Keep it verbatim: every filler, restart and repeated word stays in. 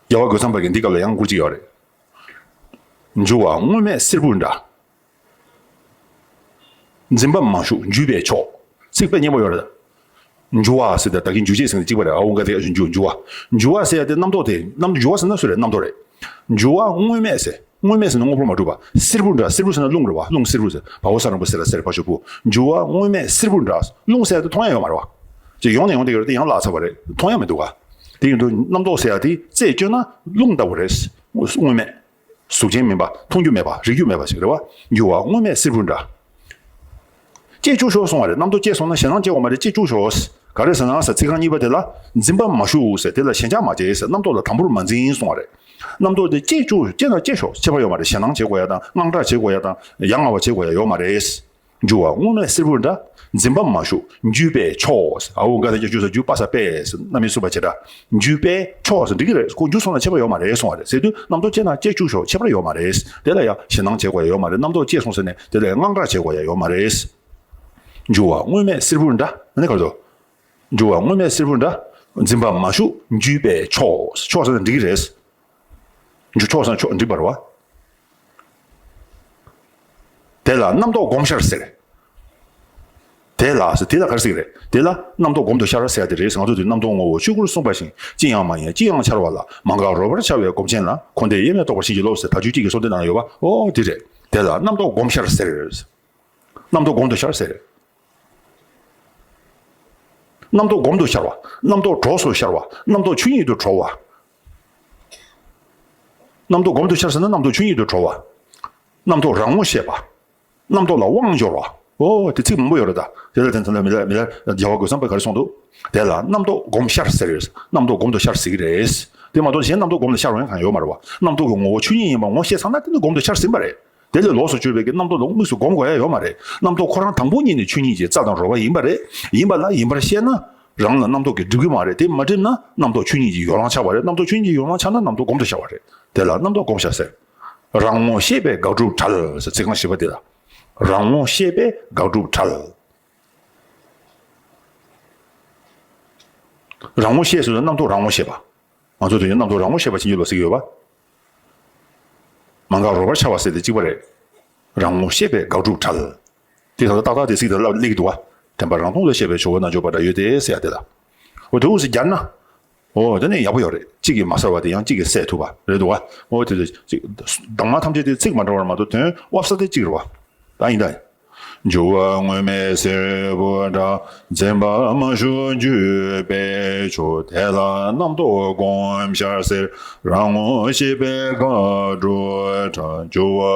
རྒྱལ་བ་རྒོད་ཚང་པ་གིས་འདི་སྐབས་ལ་ཡང་མགུར་གཅིག་ཡོད་རེད། འགྱུ་བ་དངོས་མེད་བསེར་བུ་འདྲ། འཛིན་པ་མ་ཞུགས་འགྱུས་པས་ཆོག། ཚིག་དཔེ་སྙན་པོ་ཡོད་རེད། འགྱུ་བ་ཟེར་ཏེ་ད་གིན་འགྱུ་བྱེད་ཟེར་ནས་གཅིག་པ་རེད། ཨ་འོ་འགའ་དེ་འགྱུ་འགྱུ་བ། འགྱུ་བ་ཟེར་ཡ་དེ་རྣམ་རྟོག་དེ་རྣམ་འགྱུ་བ་ཟེར་ན་སུ་རེད། རྣམ་རྟོག་རེད། འགྱུ་བ་དངོས་མེད་ཟེར། དངོས་མེད་ཟེར་ན་དངོས་པོར་མ་གྲུབ་པ། བསེར་བུ་འདྲ། བསེར་བུ་ཟེར་ན་རླུང་རེད་བ། རླུང་བསེར་བུ་ཟེར། བ་འོ་ས་རང་བུ་སེ་ར་བསེར། བ་ཞབས་བུ། འགྱུ་བ་དངོས་མེད་བསེར་བུ་འདྲ། རླུང་ཟེར་ཡ་དེ་མཐོང་ཡ་ཡོད་མ་རེད་བ། ཅེས་ཡོང་ནས་ཡོང་བསྡད་ཀྱི་རེད་དེ་ཡང་ལྷག་ཚར་བ་རེད། མཐོང་ཡ་མི་འདུག་ག། དེ་ཡིན་དུས་རྣམ་རྟོག་ཟེར་ཡ་དེ་རྩད་བཅད་ན་རླུང་ལྟ་བུ་རེད། དངོས་མེད། གཟུགས་ཅན་མིན་པ། མཐོང་རྒྱུ་མེད་པ། རེག་རྒྱུ་མེད་པ་ཞིག་རེད་བ། འགྱུ་བ་དངོས་མེད་བསེར་བུ་འདྲ། བཅད་བཅུག་ཤོག་གསུང་བ་རེད། རྣམ་རྟོག་བཅད་སོང་ན་ཞེད་སྣང་སྐྱེ་དགོས་མ་རེད། བཅད་བཅུག་ཤོག། ག་རེ་ཟེར་ན་ཟེར། ཚིག་རྐང་གཉིས་པ་དེ་ལ་འཛིན་པ་མ་ཞུགས་ཟེར། དེ་ལ་ཞེན་ཆགས་མ་བྱེད་ཟེར། རྣམ་རྟོག་ལ་དམ་པོར་མ་འཛིན་གསུང་བ་རེད། རྣམ་རྟོག་དེ་བཅད་བཅུག། བཅད་ན་བཅད་ཤོག། ཁྱད་པར་ཡོད་མ་རེད། ཞེད་སྣང་བྱེད་དགོས་ཡ་དང་། དངངས་སྐྲག་བྱེད་དགོས་ཡ་དང་། ཡ་ང་བ་བྱེད་དགོས་ཡ་ཡོད་མ་རེད། འགྱུ་བ་དངོས་མེད་བསེར་བུ་འདྲ། འཛིན་པ་མ་ཞུགས་འགྱུས་པས་ཆོག། ཨ་འོ་འགའ་དེ་འགྱུ་ས་འགྱུ། པ་ས་པས་ཟེར། རྣམ་དབྱེ་གསུམ་པ་བྱེད་འདྲ། འགྱུས་པས་ཆོག་ཟེར། འགྲིག་གི་རེད། ཁོ་འགྱུ་སོང་ན་ཁྱད་པར་ཡོད་མ་རེད་གསུང་བ་རེད། ཟེར་དུས་རྣམ་རྟོག་བཅད་ན་བཅད་བཅུག་ཤོག། ཁྱད་པར་ཡོད་མ་རེད། དེ་ལ་ཡང་ཞེད་སྣང་བྱེད་དགོས་ཡ་ཡོད་མ་རེད། རྣམ་རྟོག་བཅད་སོང་ཟེར་ནས་དེ་ལ་ཡང་དངངས་སྐྲག་བྱེད་དགོས་ཡ་ཡོད་མ་རེད། འགྱུ་བ་དངོས་མེད་བསེར་བུ་འདྲ། ཨ་ནི་ག་རེ་ཟེར། འགྱུ་བ་དངོས་མེད་བསེར་བུ་འདྲ། འཛིན་པ་མ་ཞུགས་འགྱུས་པས་ཆོག། ཆོག་ཟེར་ན་འགྲིག་གི་རེད། འགྱུ་ཆོག་ཟེར་ན་ཆོག། འགྲིག་པ་རེད་བ། དེ་ལ་རྣམ་རྟོག་སྒོམ་ཤར་ཟེར། དེ་ལ་ཟེར། དེ་ལ་ག་རེ་ཟེར་གི་རེད། དེ་ལ་རྣམ་རྟོག་སྒོམ་དུ་ཤར་ཟེར་ཡ་དེ་རེད། ང་ཚོ་དེ་རྣམ་རྟོག་ངོ་བོ་ཆོས་སྐུར་གསུངས་པ་བཞིན་ཅི་ཡང་མ་ཡིན། ཅི་ཡང་འཆར་བ་ལ་མ་འགགས་རོལ་པར་འཆར་བའི་སྒོམ་ཆེན་ལ་འཁོར་འདས་དབྱེར་མེད་རྟོགས་པར་བྱིན་གྱིས་རློབས་ཟེར། དལ་འབྱོར་གཅིག་གི་གསུང་དེ་ནང་ཡོད་པ། ཨོ་དེ་རེད། དེ་ལ་རྣམ་རྟོག་སྒོམ་ཤར་ཟེར། རྣམ་རྟོག་སྒོམ་དུ་ཤར་ཟེར། རྣམ་རྟོག་སྒོམ་དུ་ཤར་བ། རྣམ་རྟོག་གྲོགས་སུ་ཤར་བ། རྣམ་རྟོག་ཆོས་ཉིད་དུ་གྲོལ་བ། རྣམ་རྟོག་སྒོམ་དུ་ཤར་ཟེར་ན་རྣམ་རྟོག་ཆོས་ཉིད་དུ་གྲོལ་བ། རྣམ་རྟོག་རང་ངོ་ཤེས་པ། རྣམ་རྟོག་ལ་དབང་འབྱོར་བ། ཨོ་དེ་ཚིག་མང་པོ་ཡོད་རེད་ད། དེ་ལ་དེ་ཚོ་ལ་མི་ལ་མི་ལ་རྒྱལ་བ་རྒོད་ཚང་པས་ག་རེ་གསུངས་འདུག། དེ་ལ་རྣམ་རྟོག་སྒོམ་ཤར་ཟེར། རྣམ་རྟོག་སྒོམ་དུ་ཤར་ཟེར་གྱི་རེད། དེ་མ་གཏོགས་གཞན་རྣམ་རྟོག་སྒོམ་དུ་ཤར་བ་ཡང་གང་ཡོད་མ་རེད་བ། རྣམ་རྟོག་གི་ངོ་བོ་ཆོས་ཉིད་ཡིན་པ་ངོ་ཤེས་ཚར་ན་དེ་ནི་སྒོམ་དུ་ཤར་ཟིན་པ་རེད། དེ་ལས་ལོགས་སུ་གྱུར་པའི་གི་རྣམ་རྟོག་ལ་དམིགས་སུ་སྒོམ་དགོས་ཡ་ཡོད་མ་རེད། རྣམ་རྟོག་ཁོ་རང་དང་པོ་ཉིད་ནི་ཆོས་ཉིད་ཀྱི་རྩ་དང་རོལ་པ་ཡིན་པ་རེད། ཡིན་པ་ལ་ཡིན་པར་ཤེས་ན་རང་ལ་རྣམ་རྟོག་གིས་སྒྲིབ་ཀྱི་མ་རེད། དེ་མ་སྒྲིབ་ན་རྣམ་རྟོག་ཆོས་ཉིད་ཀྱི་ཡོ་ལང་ཆགས་པ་རེད། རྣམ་རྟོག་ཆོས་ཉིད་ཀྱི་ཡོ་ལང་ཆགས་ན་རྣམ་རྟོག་སྒོམ་དུ་ཤར་བ་རེད། དེ་ལ་རྣམ་རྟོག་སྒོམ་ཤར་ཟེར། རང་ངོ་ཤེས་པས་དགག་སྒྲུབ་བྲལ་ཟེར། ཚིག་རྐང་བཞི་པ་དེ་ལ། རང་ངོ་ཤེས་པས་དགག་སྒྲུབ་བྲལ། རང་ངོ་ཤེས་ཟེར་ན་རྣམ་རྟོག་རང་ངོ་ཤེས་པ། ང་ཚོ་དེ་ཡང་རྣམ་རྟོག་རང་ངོ་ཤེས་པ་ཕྱིན་ཅི་ལོག་ཟེར་གྱི་ཡོད་པ། མ་འགགས་རོལ་པར་འཆར་བ་ཟེར་དེ་གཅིག་པ་རེད། རང་ངོ་ཤེས་པས་དགག་སྒྲུབ་བྲལ། དེ་ད་ལྟ་ཏག་ཏག་དེ་ཚིག་དེ་ལ་སླེབས་ཀྱི་འདུག་བ། དྲན་པ་རང་སྟོང་དུ་ཤེས་པའི་ཇོ་བོ་རྣལ་འབྱོར་པ་འདྲ་ཡོད་དེ་ཟེར་ཡ་དེ་ལ། འོ་དེ་འུ་ཟེར་སྦྱར་ན། འོ་དེ་ནི་ཡག་པོ་ཡོད་རེད། གཅིག་གིས་མ་གསལ་བ་དེ་ཡང་གཅིག་གིས་གསལ་ཐུབ་པ་རེད་འདུག་བ། འོ་དེ་དེ་གཅིག་གདམས་ངག་ཐམས་ཅད་དེ་ཚིག་མ་འདྲ་བར་མ་གཏོགས་དོན་དབབ་ས་དེ་གཅིག་རེད་བ། ད་ཡིན་ད། འགྱུ་བ་དངོས་མེད་བསེར་བུ་འདྲ། འཛིན་པ་མ་ཞུགས་འགྱུས་པས་ཆོག། དེ་ལ་རྣམ་རྟོག་སྒོམ་ཤར་ཟེར། རང་ངོ་ཤེས་པས་དགག་སྒྲུབ་བྲལ། འགྱུ་བ།